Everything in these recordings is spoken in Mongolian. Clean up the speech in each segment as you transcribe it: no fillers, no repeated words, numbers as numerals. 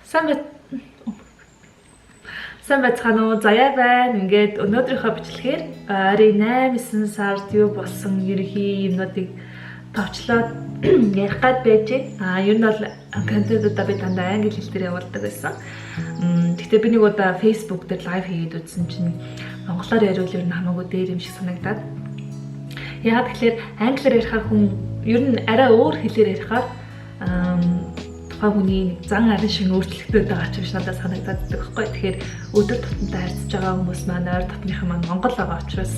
Сайн байцгаана уу? Заяа байна. Ингээд өнөөдрийнхөө бичлэгээр ойрын 8 9 сард юу болсон ерөнхий юмнуудыг товчлоод ярих гад байж байна. Ер нь бол контентуудаа би дандаа англи хэл дээр явуулдаг байсан. Гэхдээ би нэг удаа Facebook дээр live хийгээд үзсэн чинь монголоор яриул ер нь хамаагүй дээр юм шиг санагдаад. Яагаад тэгэхээр англиар ярихаар хүн ер нь арай өөр хэлээр ярихаар тухайн хүний нэг зан арин шиг өөрчлөгдөд байгаа ч юм шиг надад санагдаад байдаг байхгүй. Тэгэхээр өдөр тутамдаа харьцаж байгаа хүмүүс маань ойр дотныхан маань монгол байгаа учраас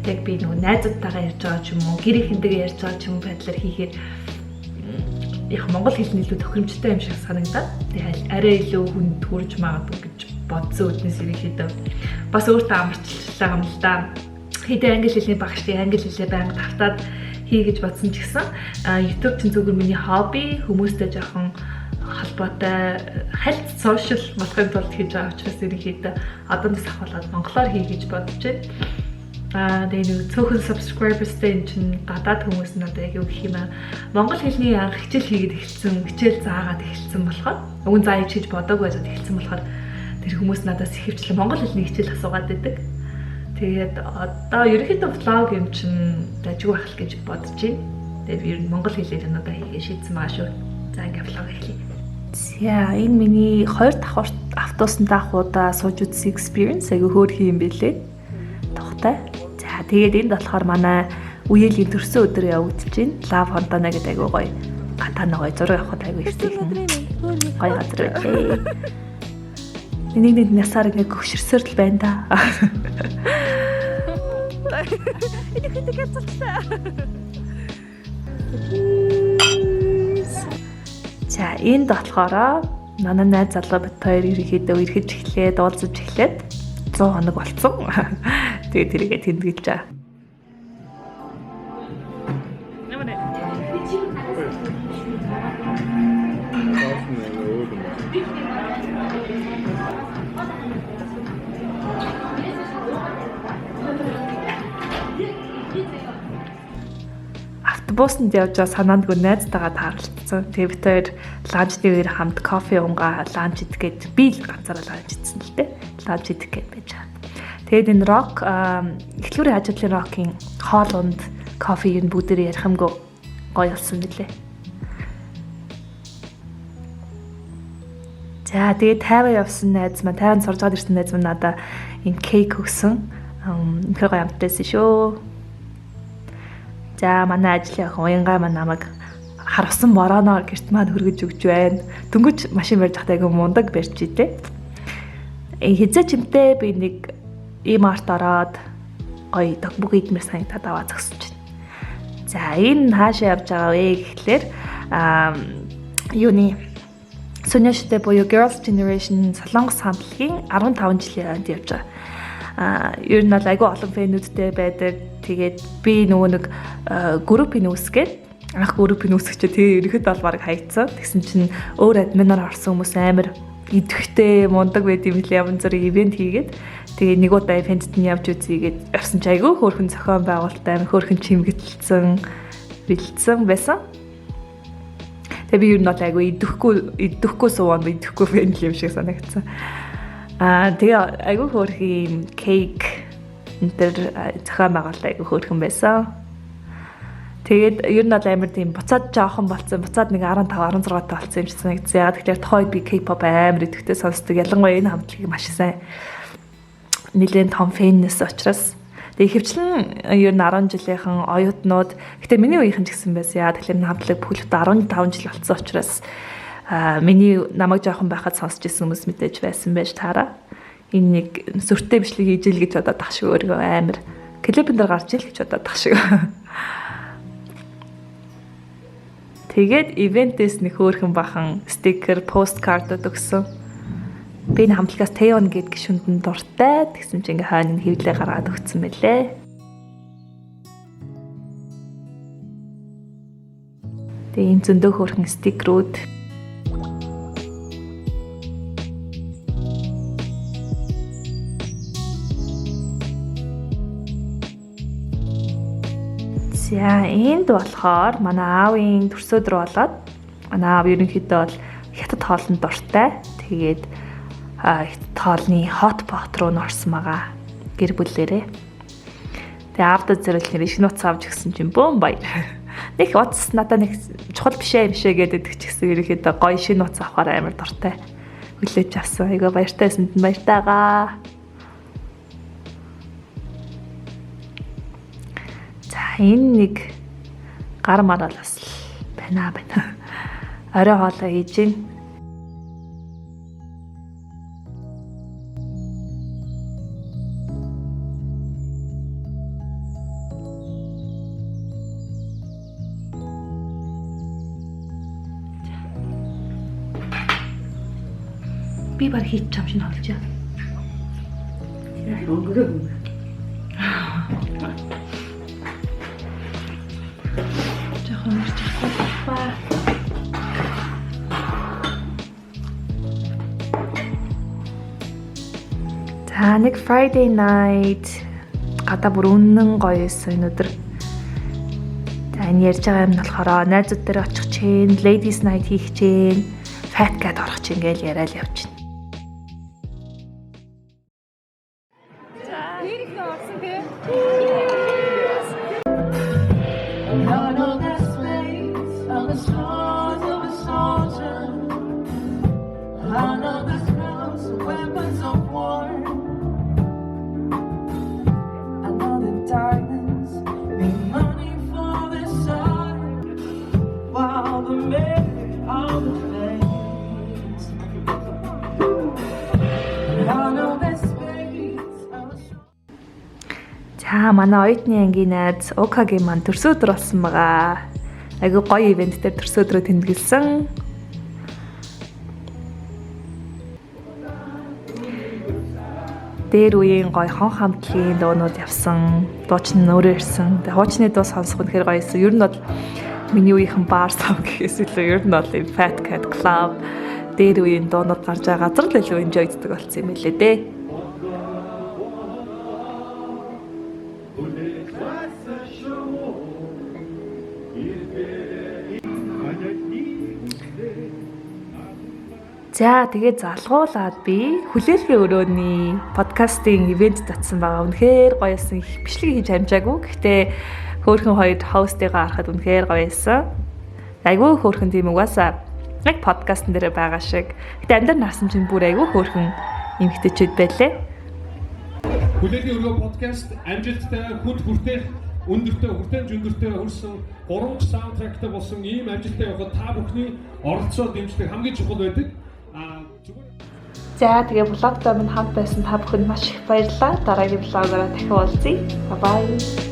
яг би нөгөө найзуудтайгаа ярьж байгаа ч юм уу, гэр эхэндээ ярьж байгаа ч юм уу байдлаар хийхээр яг монгол хэл нь илүү тохиромжтой юм шиг санагдаад, тэгээ арай илүү хүнд хүрж магадгүй гэж бодсон үднэс ерөнхийдөө бас өөртөө амарчлаа юм л да. Хэдий англи хэлний багш тий англи хэлээ байнга тавтаад хий гэж бодсон ч гэсэн YouTube чинь зүгээр миний хобби, хүмүүстэй жоохон холбоотой хальт social болохын тулд хийж байгаа учраас ерөнхийдөө одооноос ахуулаад монголоор хий гэж бодож байна. Тэгээ нэг цөөхөн subscribers-тэй энэ чинь гадаад хүмүүс нь одоо яг юу гэх юм аа, монгол хэлний анх хичээл хийгээд эхэлсэн, хичээл заагаад эхэлсэн болохоор уг нь заая гэж бодоагүй байжгаад эхэлсэн болохоор тэр хүмүүс надаас ихэвчлэн монгол хэлний хичээл асуугаад байдаг. Тэгээд одоо ерөнхийдөө vlog юм чинь дажгүй байх л гэж бодож байна. Тэгээд ер нь монгол хэлээр надад хийгээ шийдсэн байгаа шүү. За, ингээ vlog эхлэе. За, энэ миний хоёр давхар автобусанд авахудаа сууж үзсэн experience айгүй хөөрхөн юм бэлээ. Тухтай. За, тэгээд энд болохоор манай үеэлийн төрсөн өдөр явагдаж байна. Love Fontana гэдэг айгүй гоё. Гатаана гоё зураг авахд айгүй ихтэй. Гоё газар байлээ. Энийг нэг насаар ингээ гөвшөрсөр л байна да. Энэ хэд гэлцэлээ. За, энд болохоор манай найз залуу бит хоёр ерөнхийдөө үерхэж эхлээд, уулзаж эхлээд 100 хоног болцсон. Тэгээд тэрийгэ тэмдэглэж байгаа. Автобусанд явж байгаа санаандгүй найзтайгаа тааралцсан. Тэгээ бид хоёр lunch ны үеэр хамт кофе уунгаа lunch идэх гээд, би л ганцаараа lunch идсэн л дээ. Lunch идэх гээд байж байгаа. Тэгээд энэ рок эхлүүрийн хажуудлын рокийн хоол унд кофе ер нь бүгдээрээ ярих юмгүй гоё болсон мөлий. За, тэгээд 50 явсан найз маань, 50 сурж байгаад ирсэн найз маань надаа энэ cake өгсөн. Үнэхээр гоё амттай шүү. За, манай ажлын охин уянгаа маань намайг харвасан морооноор гэрт маань хөргөж өгч байна. Дөнгөж машин барьж байхдаа айгүй мундаг барьж идэ. Хизээ чимтэй би нэг ийм арт ороод гоё догбуг идмээр санагдаад аваа зогсож байна. За, энэ хаашаа явж байгаа вэ гэхлээр юуны Сонио буюу Girls Generation Солонгос хамтлагийн 15 жилийн ойнд явж байгаа. Ер нь бол айгүй олон fan үүдтэй байдаг. Тэгээд би нөгөө нэг группийг үүсгээд, анх группийг үүсгэж, тэгээ ерөнхийдөө бол баг хаягдсан. Тэгсэн чинь өөр admin аар орсон хүмүүс амар идэвхтэй мундаг байд юм лээ, янз бүрийн event хийгээд, тэгээ нэг удаа event д нь явж үзье гээд явсан чи айгүй хөөрхөн зохион байгуулалттай, амар хөөрхөн чимгэдэлсэн, бэлдсэн байсан. Тэгээ би ер нь бол айгүй идэвхгүй сууанд идэвхгүй fan юм шиг санагдсан. Тэгээ айгүй хөөрхөн юм cake энэ төр зохион байгуулалт айгүй хөөрхөн байсан. Тэгээд ер нь бол амар тийм буцаад жоохон болцсон. Буцаад нэг 15 16 та болцсон юм шиг санагдсан. Яг тэгэхээр тухайн үед би K-pop амар идэвхтэй сонсдог. Ялангуяа энэ хамтлагийг маш сайн нэлээд том fan ээс учраас. Тэгээ ихэвчлэн ер нь 10 жилийнхэн оюутнууд, гэтээ миний үеийнхэн ч гэсэн байсан. Яа тэгэхээр энэ хамтлаг бүхэл 15 жил болцсон учраас миний намайг жоохон байхад сонсч ирсэн хүмүүс мэдээж байсан байж таараа. Энэ нэг сүртэй бичлэг хийж ил гэж бодоод ах шиг, өөрийгөө амар клипэн дээр гарч ил гэж бодоод ах шиг. Тэгээд event ээс нэг хөөрхөн бахан стикер, postcard өгсөн. Би энэ хамтлагаас Taeyeon гээд гишүүнд нь дуртай. Тэгсэн чинь ингээ хойно хэвлээ гаргаад өгсөн мэлээ. Тэгээ ийм зөндөө хөөрхөн стикерүүд. За, энд болохоор манай аавын төрсөн өдөр болоод, манай аав ерөнхийдөө бол хятад хоолнд дуртай. Тэгээд хятад хоолны hot pot руу н орсон байгаа гэр бүлээрээ. Тэгээ аавда зэрэг нэр шинэ утас авч өгсөн чинь бөөн баяр. Нэг утас надад нэг чухал биш ээ юм шиг гэдэг ч гэсэн ерөнхийдөө гоё шинэ утас авахаар амар дуртай. Хүлээж авсан. Айгаа баяртай байсанд нь баяртайгаа. За энэ нэг гар марал бас байна байна. Орой хоолоо хийж гин. Би баг хийж чам шинэ холж яа. Өнгөрөө. Жохон мөрч авах ба. За нэг Friday night гадаа бүр үнэн гоё байсан энэ өдөр. За энэ ярьж байгаа юм нь болохоор найзууд дээр очих чинь, ladies night хийх чинь, fat cat орох чинь гэж яриад явчихна. I know the space of the stars of a soldier. I know the smells of weapons of war. I know the darkness made money for the sun, while the men of the place. I know the space of a За манай оюутны ангийн найз Окагийн маань төрсөн өдөр болсон байгаа. Айгүй гоё ивент дээр төрсөн өдрөө тэмдэглэсэн. Дээр үеийн гоё хон хамтлагийн дуунууд явсан. Дуучин нь өөрөө ирсэн. Тэгээ хуучны дуу сонсох үнэхээр гоё байсан. Ер нь бол миний үеийнхэн бар сав гэхээс илүү ер нь бол ийм Fat Cat Club дээр үеийн дуунууд гарч байгаа газар л илүү enjoy хийдэг болсон юм билээ дээ. За тэгээ залгуулад би хүлээлгийн өрөөний подкастын ивент татсан байгаа. Үнэхээр гоё байсан. Их бичлэг хийж амжаагүй. Гэхдээ хөөрхөн хоёр хостыгаа харахад үнэхээр гоё байсан. Айгүй хөөрхөн тийм угаасаа яг подкастн дээр байгаа шиг. Гэтэ амьдрал нарсан чинь бүр айгүй хөөрхөн эмэгтэйчүүд байлээ. Хүлээлийн өргөө подкаст амжилттай хүнд хүртээх өндөртэй хүртээмж өндөртэй хүрсэн 3 саундтрактай болсон ийм амжилттай явахад та бүхний оролцоо дэмжлэг хамгийн чухал байдаг. А зүгээр За тэгээ влогдоо минь хамт байсан та бүхэнд маш их баярлалаа. Дараагийн влогоороо дахин уулзъя. Bye bye.